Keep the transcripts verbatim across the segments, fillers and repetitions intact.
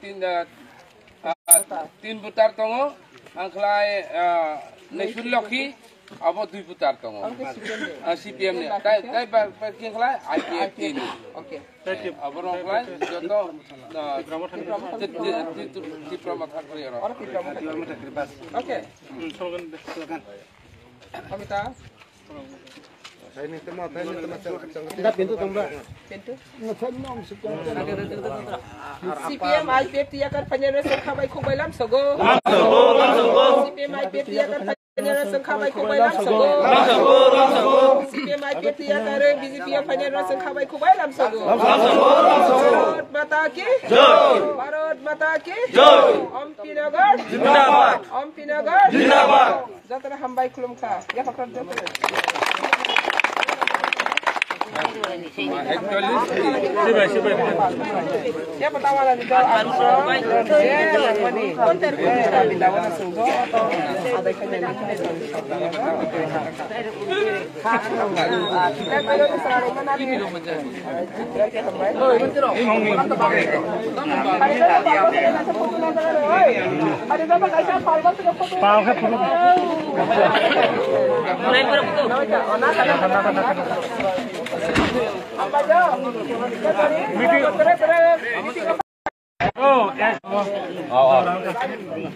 tin, ah, ah, tin voter tongo, ang khlai, ah, Naisuri Lokhi, abo dui voter tongo. Abo ke C P M ni. Ah, C P M ni. Tai, tai ba, ba, kin khlai, I P F T ni. Okay. Eh, abo rong khlai, joto, ah, Tipra Motha ni. Ti-, ti-, ti-, Tipra Motha khlai oro. Oro Tipra Motha. Tipra Motha khlai bas. Okay. Hmm, slogan de, slogan. Amita. Da pintu tong ba? Pintu? C P M I P F T yakar phainai rok chwng kha bai khuk bai lam sogo. C P M I P F T yakar phainai rok chwng kha bai khuk bai lam sogo. C P M I P F T yakar B J P o phainai rok chwng kha bai khuk bai lam sogo. Bharat Mata ki jai. Bharat Mata ki jai. Ompi Nagar jindabad. Ompi Nagar jindabad. Jotono hambai khulumkha. Yapha khorok jotono. Yapha tawala ni dol arso. Ye langmani. Konter konter bilawana sungjo. Adai khani ni khani.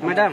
Madam.